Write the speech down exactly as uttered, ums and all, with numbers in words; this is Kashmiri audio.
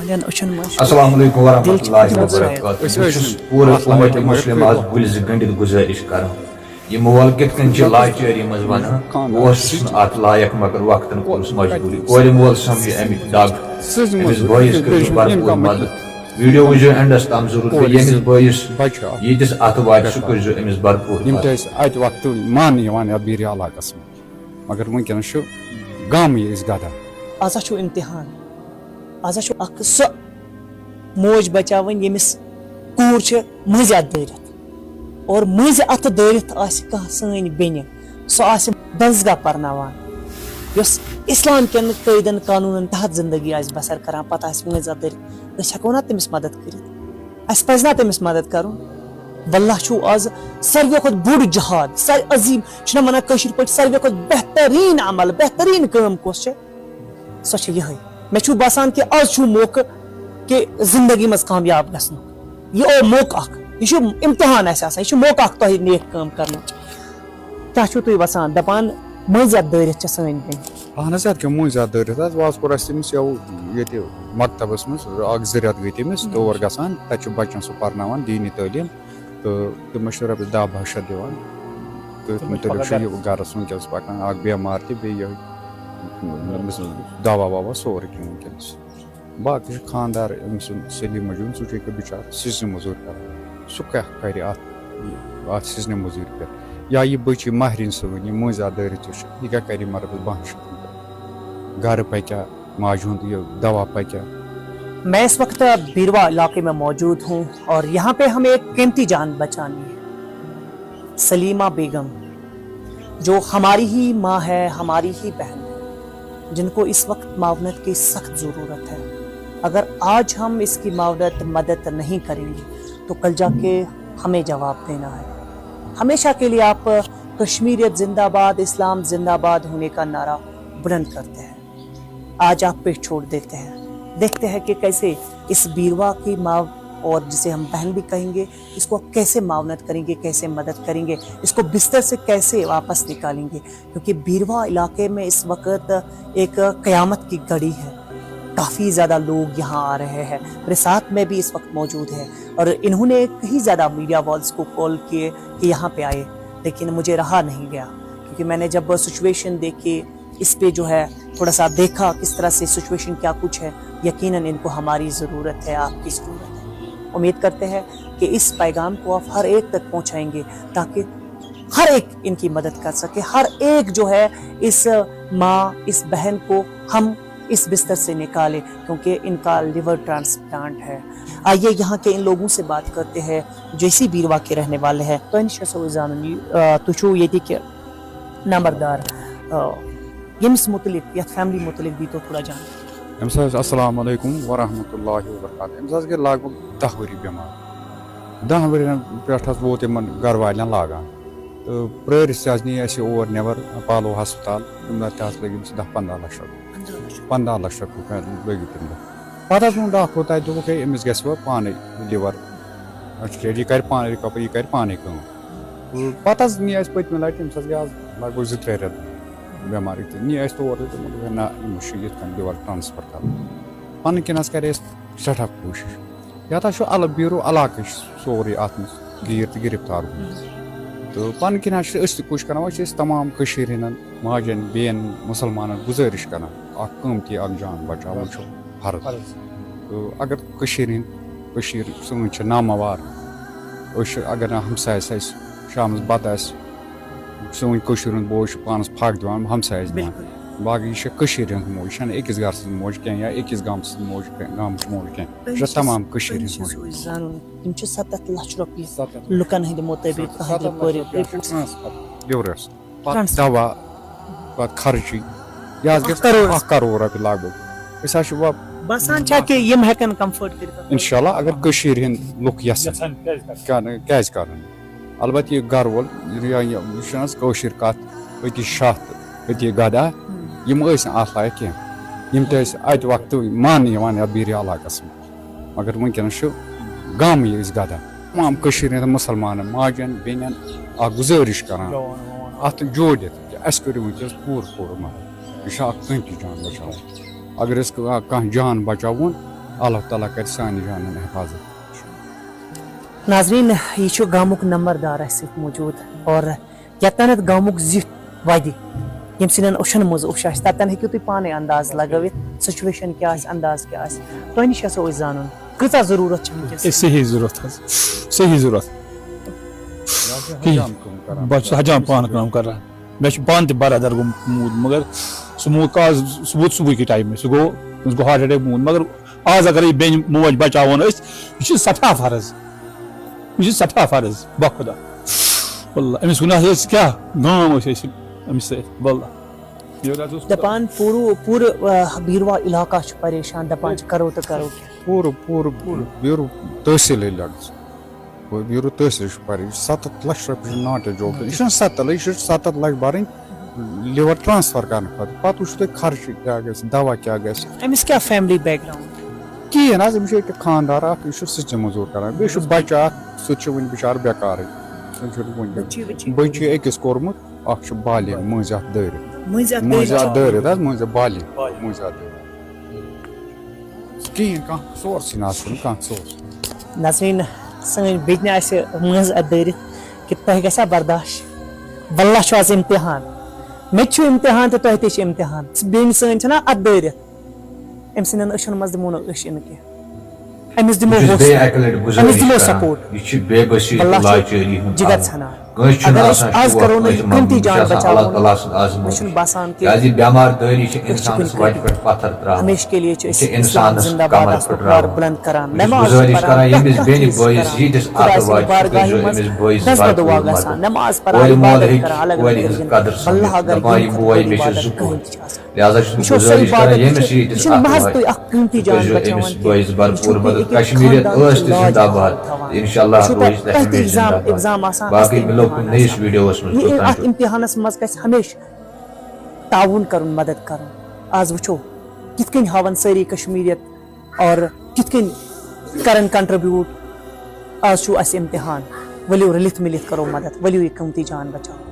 یَن أچھَن منٛز چھُ۔ السلام علیکم ورحمۃ اللہ وبرکاتہ۔ بہٕ چھُس پوٗرٕ اُمت مسلم آز بُلۍ زٕ گٔنٛڈِتھ گُزٲرِش کران، یہِ مول کِتھ کٔنۍ چھِ لاچٲری منٛز وَنان، بہٕ اوسُس نہٕ اَتھ لایق، مگر وقتن کوٚرُس مجبوٗری۔ کورِ مول سمجھِ اَمِکۍ دگ، أمِس بٲیِس کٔرِو بھرپوٗر مدد۔ ویڈیو وٕچھزیو اینڈس تام ضروٗر، تہٕ ییٚمِس بٲیِس ییٖتِس اَتھٕ واتہِ، سُہ کٔرۍزیو أمِس بھرپوٗر یِم تہِ مدد۔ ٲسۍ اَتہِ وقتہٕ مان یِوان یَتھ بیٖرِ علاقَس منٛز، مگر وٕنکیٚنَس چھُ گامٕے أسۍ گَدا۔ آز ہا چھُ امتحان، آز ہا چھُ اکھ سۄ موج بچاوٕنۍ، ییٚمِس کوٗر چھِ مٔنٛزۍ اَتھٕ دٲرِتھ، اور مٔنٛزۍ اَتھٕ دٲرِتھ آسہِ کانٛہہ سٲنۍ بیٚنہِ، سۄ آسہِ دَنٛزگاہ پرناوان، یۄس اِسلام کٮ۪ن قٲیدَن قانوٗنَن تحت زندگی آسہِ بسر کران، پتہٕ آسہِ مٔنٛزۍ اَتھٕ دٲرِتھ، أسۍ ہٮ۪کو نا تٔمِس مدد کٔرِتھ؟ اَسہِ پَزِ نا تٔمِس مدد کَرُن؟ واللہ چھُو آز ساروِیو کھۄتہٕ بوٚڑ جہاد، ساروی عظیٖم، چھِنہ وَنان کٲشِر پٲٹھۍ، ساروِیو کھۄتہٕ بہتریٖن عمل، بہتریٖن کٲم کۄس چھےٚ؟ سۄ چھےٚ یِہوٚے۔ مےٚ چھُ باسان کہِ آز چھُ موقعہٕ کہِ زندگی منٛز کامیاب گژھنُک۔ یہِ او موقعہٕ اَکھ، یہِ چھُ اِمتِحان اَسہِ آسان، یہِ چھُ موقعہٕ اَکھ تۄہہِ نیک کٲم کَرنُک۔ کیٛاہ چھُو تُہۍ وَسان دَپان مٔنٛزۍ اَتھ دٲرِتھ چھےٚ سٲنۍ بیٚنہِ؟ اہن حظ، اَتھ کیٛاہ مٔنٛزۍ اَتھ دٲرِتھ حظ، وازٕ کوٚر اَسہِ تٔمِس یَوٕ ییٚتہِ مکتبَس منٛز اَکھ زٕ رٮ۪تھ گٔے تٔمِس، تور گژھان، تَتہِ چھُ بَچَن سُہ پَرناوان دیٖنی تعلیٖم۔ تہٕ تِمَن چھِ رۄپیَس دَہ باہ شیٚتھ دِوان۔ تٔتھۍ مُتعلِق چھُ یہِ گَرَس وٕنکیٚنَس پَکان، اَکھ بٮ۪مار تہِ، بیٚیہِ یہِ أمِس دَوا وَوا سورُے کینٛہہ وٕنکیٚنَس۔ باقٕے چھُ خانٛدار أمۍ سُنٛد سلیٖم مجنوٗن، سُہ چھُ ییٚکیٛاہ بِچارٕ سٕژنہِ موٚزوٗرۍ کَران۔ سُہ کیٛاہ کَرِ اَتھ، اَتھ سٕژنہِ موٚزوٗرۍ پٮ۪ٹھ؟ یا یہِ بٔچی مہرِنۍ سٲنۍ، یہِ مٔنٛزۍ اَتھ دٲرِتھ یۄس چھِ، یہِ کیٛاہ کَرِ یِمَن رۄپیَس بَہَن شیٚتَن پٮ۪ٹھ؟ گَرٕ پَکیٛاہ، ماجہِ ہُنٛد یہِ دَوا پَکیٛاہ؟ میں اس وقت بیروا علاقے میں موجود ہوں اور یہاں پہ ہمیں ایک قیمتی جان بچانی ہے، سلیمہ بیگم، جو ہماری ہی ماں ہے، ہماری ہی بہن ہے، جن کو اس وقت معاونت کی سخت ضرورت ہے۔ اگر آج ہم اس کی معاونت، مدد نہیں کریں گے تو کل جا کے ہمیں جواب دینا ہے۔ ہمیشہ کے لیے آپ کشمیریت زندہ باد، اسلام زندہ باد ہونے کا نعرہ بلند کرتے ہیں۔ آج آپ پہ چھوڑ دیتے ہیں، دیکھتے ہیں کہ کیسے اس بیروا کی ماں، اور جسے ہم بہن بھی کہیں گے، اس کو کیسے معاونت کریں گے، کیسے مدد کریں گے، اس کو بستر سے کیسے واپس نکالیں گے، کیونکہ بیروا علاقے میں اس وقت ایک قیامت کی گھڑی ہے۔ کافی زیادہ لوگ یہاں آ رہے ہیں، میرے ساتھ میں بھی اس وقت موجود ہے، اور انہوں نے کہیں زیادہ میڈیا والز کو کال کیے کہ یہاں پہ آئے، لیکن مجھے رہا نہیں گیا، کیونکہ میں نے جب سچویشن دیکھی، اس پہ جو ہے تھوڑا سا دیکھا کس طرح سے سچویشن کیا کچھ ہے، یقیناً ان کو ہماری ضرورت ہے، آپ کی ضرورت ہے۔ امید کرتے ہیں کہ اس پیغام کو آپ ہر ایک تک پہنچائیں گے، تاکہ ہر ایک ان کی مدد کر سکے، ہر ایک جو ہے اس ماں، اس بہن کو ہم اس بستر سے نکالیں، کیونکہ ان کا لیور ٹرانسپلانٹ ہے۔ آئیے یہاں کے ان لوگوں سے بات کرتے ہیں، جو اسی بیروا کے رہنے والے ہیں۔ تو ان شاء اللہ زانن یہ، آ، تو چھو یہ کہ نمبردار، آ، ییٚمِس مُتعلِق، یَتھ فیملی مُتعلِق دیٖتو تھوڑا جان۔ أمِس حظ، السلام علیکم ورحمۃ اللہ وبرکاتہ۔ أمِس حظ گٔے لگ بگ دَہ ؤری بٮ۪مار۔ دَہَن ؤرِین پٮ۪ٹھ حظ ووت یِمَن گَرٕ والٮ۪ن لاگان۔ تہٕ پرٛٲرِتھ تہِ حظ نی اَسہِ اور نٮ۪بَر اَپالو ہسپتال۔ تَمہِ دۄہ تہِ حظ لٔگۍ أمِس دَہ پنٛداہ لَچھ رۄپیہِ۔ پنٛداہ لَچھ رۄپیہِ لٔگۍ تَمہِ دۄہ۔ پَتہٕ حظ ووٚن ڈاکٹرو تَتہِ، دوٚپُکھ، ہے، أمِس گژھِ وۄنۍ پانَے liver، اَچھا، یہِ کَرِ پانَے recover، یہِ کَرِ پانَے کٲم۔ تہٕ پَتہٕ حظ نی اَسہِ پٔتمہِ لَٹہِ، أمِس حظ گٔے آز لگ بگ زٕ ترٛےٚ رٮ۪تھ بٮ۪مارٕے تہٕ نی اَسہِ تور تہٕ تِمو دوٚپ، ہے، نہ، أمِس چھُ یِتھ کٔنۍ liver transfer کَرُن۔ پَنٕنۍ کِنۍ حظ کَرے اَسہِ سٮ۪ٹھاہ کوٗشِش۔ یَتھ حظ چھُ الہٕ بیٖرو علاقٕچ سورُے اَتھ منٛز گیٖر تہٕ گِرفتار گوٚمُت۔ تہٕ پَنٕنۍ کِنۍ حظ چھِ أسۍ تہِ کوٗشِش کَران، وۄنۍ چھِ أسۍ تَمام کٔشیٖرِ ہِنٛدٮ۪ن ماجٮ۪ن، بیٚین، مُسلمانَن گُزٲرِش کَران، اَکھ قۭمتی اَکھ جان بَچاوُن چھُ فرض۔ تہٕ اگر کٔشیٖرِ ہِنٛدۍ، کٔشیٖر سٲنۍ چھِ ناماوار، أسۍ چھِ، اگر نہٕ ہمسایَس اَسہِ شامَس بَتہٕ آسہِ، سٲنۍ کٔشیٖرِ ہُنٛد بوے چھُ پانَس پھَکھ دِوان، ہمسایَس دِوان۔ باقٕے یہِ چھےٚ کٔشیٖرِ ہِنٛز موج، یہِ چھَنہٕ أکِس گَرٕ سٕنٛز موج کینٛہہ یا أکِس گامہٕ سٕنٛز موج کینٛہہ، گامٕچ موج کینٛہہ۔ یہِ چھےٚ تَمام کٔشیٖرِ ہِنٛز موج۔ زانُن، یِم چھِ سَتَتھ لَچھ رۄپیہِ لُکَن ہِنٛدِ مُطٲبِق تَتھ لِورَس۔ پَتہٕ دَوا، پَتہٕ خرچی، یہِ حظ گژھِ اَکھ کَرور رۄپیہِ لگ بگ۔ أسۍ حظ چھِ وۄنۍ باسان چھا کہِ یِم ہٮ۪کَن comfort کٔرِتھ؟ اِنشاء اللہ، اگر کٔشیٖرِ ہِنٛدۍ لُکھ یَژھن کَرُن، کیٛازِ کَرُن؟ البتہ یہِ گَرٕ وول، یہِ، یہِ، یہِ چھُنہٕ حظ کٲشِر کَتھ، أتی شاہ تہٕ أتی گَدا، یِم ٲسۍ نہٕ اَتھ لایق کینٛہہ۔ یِم تہِ ٲسۍ اَتہِ وقتہٕ ماننہٕ یِوان یَتھ بیٖرِ علاقَس منٛز۔ مگر وٕنکیٚنَس چھُ گامٕے أسۍ گَدا۔ تمام کٔشیٖرِ ہِنٛدٮ۪ن مُسلمانَن، ماجٮ۪ن، بیٚنٮ۪ن اَکھ گُزٲرِش کَران، اَتھ جوڑِتھ کہِ اَسہِ کٔرِو وٕنکیٚس پوٗرٕ پوٗرٕ مدد۔ یہِ چھُ اَکھ قۭمتی جان بَچاوُن۔ اگر أسۍ کانٛہہ، کانٛہہ جان بَچاوون، اللہ تعالیٰ کرِ سانہِ جانن حفاظت۔ ناظرین، یہ چھُ گامُک نمبردار اسہِ سۭتۍ موجود اور یتنت گامُک زیُٹھ وۄدِ، ییٚمہِ سٕنٛدٮ۪ن اوٚشن منٛز اوٚش آسہِ، تتٮ۪ن ہیٚکِو تُہۍ پانے انداز لگٲوِتھ، سچویشن کیٛاہ آسہِ، انداز کیٛاہ آسہِ۔ تۄہہِ نِش یژھو أسۍ زانُن، کۭژاہ ضروٗرت چھِ وٕنکیٚس؟ اے، صحیح ضروٗرت حظ، صحیح ضروٗرت۔ یہِ حظ چھِ حجام کٲم کران۔ بہٕ چھُس حجام پانہٕ کٲم کران۔ مےٚ چھُ پانہٕ تہِ برادر گوٚمُت موٗد، مگر سُہ موٗد کاز، سُہ ووت صُبحٕکہِ ٹایمہٕ، سُہ گوٚو، تٔمِس گوٚو ہارٹ اٹیک موٗد، مگر آز اگر یہِ بیٚنہِ موج بچاوون أسۍ، یہِ چھُ سٮ۪ٹھاہ فرض، یہِ چھُ سٮ۪ٹھاہ فرض، بہ خۄدا۔ واللہ، أمِس ووٚن اَسہِ، أسۍ کیٛاہ گام ٲسۍ أسۍ أمِس سۭتۍ، واللہ۔ یہِ حظ اوس دپان پوٗرٕ پوٗرٕ آ، بیٖروا علاقہ چھُ پریشان، دپان چھِ کرو تہٕ کرو کیٛاہ؟ پوٗرٕ پوٗرٕ بیٖرو تحصیٖلٕے لڑ ژٕ۔ بیٖرو تحصیٖل چھُ پریشان، ستتھ لچھ رۄپیہِ چھُ ناٹ اے جوک، یہِ چھُنہٕ ستتھ لچھ، یہِ چھُ ستتھ لچھ برٕنۍ لیور ٹرانسفر کرنہٕ خٲطرٕ۔ پتہٕ وٕچھِو تُہۍ خرچہٕ کیٛاہ گژھِ، دوا کیٛاہ گژھِ۔ أمِس کیٛاہ فیملی بیک گراؤنڈ؟ کِہیٖنۍ حظ، أمِس چھُ ییٚتہِ خانٛدار اکھ، یہِ چھُ سٕژِ موٚزوٗر کران، بیٚیہِ چھُ بچہٕ اکھ، سُہ تہِ چھُ وٕنہِ بِچارٕ بیکارٕے۔ أمِس چھُنہٕ وٕنہِ، بچی، بچی۔ بچی أکِس کوٚرمُت، اکھ چھُ بالغ، مٔنٛزۍ اتھ دٲرِتھ۔ مٔنٛزۍ اتھ مٔنٛزۍ دٲرِتھ۔ اتھ دٲرِتھ حظ، مٔنٛزۍ بالغ، مٔنٛزۍ اتھ دٲرِتھ۔ کِہیٖنۍ، کانٛہہ سورسٕے نہ آسُن، کانٛہہ سورس۔ نسرین، سٲنۍ بیٚنہِ آسہِ مٔنٛزۍ اتھ دٲرِتھ کہِ تۄہہِ گژھِ برداش؟ واللہ چھُ آز امتحان، مےٚ تہِ چھُ امتحان تہٕ تۄہہِ تہِ چھُ امتحان۔ بیٚنہِ سٲنۍ چھَنہ اتھ دٲرِتھ، أمۍ سٕنٛدٮ۪ن أچھن منٛز دِمو نہٕ أسۍ اِنہٕ کینٛہہ۔ أمِس دِمو بہٕ چھُس حوصلہٕ۔ بیٚیہِ اَکہِ لَٹہِ أمِس گُزٲرِش دِمو کران، سپورٹ۔ یہِ چھِ بے بسی تہٕ واللہ چھُ لاچٲری ہُنٛد جِگر عالم۔ ژھنان۔ کٲنٛسہِ چھُنہٕ اگر آسان أسۍ آز شوق، کرو نہٕ کٲنٛسہِ یہِ چھُنہٕ آسان قۭمتی جان بہٕ چھُس آسان بچاوُن، اللہ تعالیٰ سُنٛد مےٚ آزمٲیِش۔ چھُنہٕ باسان کہِ کیٛازِ یہِ بٮ۪مار دٲری چھِ أسۍ چھِ اِنسانَس کُنہِ وَتہِ کٲٹھۍ۔ پٮ۪ٹھ پَتھر ترٛاوان۔ ہمیشہِ کے لیے چھِ یہِ أسۍ چھِ اِسلام اِنسانَس زِنٛدہ باد کمر اَکھ پھٕٹراوان۔ اخبار بُلند کران۔ بہٕ چھُس نٮ۪ماز چھِ گُزٲرِش پَران، کران پرٛٮ۪تھ ییٚمِس کانٛہہ بیٚنہِ گُزٲرِش بٲیِس کران۔ زیٖٹھِس خۄداے اَتھٕ سٕنٛدِ واتہِ، بارگاہہِ کٔرۍزیو منٛز أمِس بٲیِس دَس بار بدُعا پوٗرٕ گژھان، مدد۔ نٮ۪ماز پَران، کورِ مول عبادت ہیٚکہِ کران، الگ کورِ الگ ہٕنٛز کٔرِتھ۔ قدٕر سمجھِتھ، واللہ اگر دَپان، یِم یہِ کھۄتہٕ بوے بٔڑ مےٚ چھِ عبادت زٕ کٕہٕنۍ کورِ۔ تہِ چھِ آسان۔ لہذا چھُس یہِ بہٕ چھو سۄے گُزٲرِش کران عبادت ییٚمِس کہِ زیٖٹھِس یہِ چھِنہٕ اَتھٕ محض واتہِ، تُہۍ اکھ قۭمتی جان کٔرۍزیو أمِس بچاوان۔ بٲیِس بار یہِ چھُ پوٗرٕ مدد۔ ییٚتہِ کشمیٖریت خاندان ٲس چھُ تہِ لاج زِندہ باد۔ حال تھاوان۔ اِنشاءاللہ یہِ چھُ روزِ تۄہہِ تہِ ہمیشہِ ایگزام، زِندہ باد۔ ایگزام آسان باقٕے اَصلی مِلو کُنہِ امتحانَس نٔیِس منٛز۔ ویٖڈیوَس منٛز یہِ توٚتام اَتھ چھُ۔ امتحانَس منٛز گژھِ ہمیشہِ تعاوُن کَرُن، مدد کَرُن۔ آز وٕچھو کِتھ کٔنۍ ہاوَن سٲری کشمیٖریت اور کِتھ کٔنۍ کَرَن کنٹربیوٗٹ۔ آز چھُو اَسہِ امتحان، ؤلِو رٔلِتھ مِلِتھ کَرو مدد، ؤلِو یہِ قۭمتی جان بچاوو۔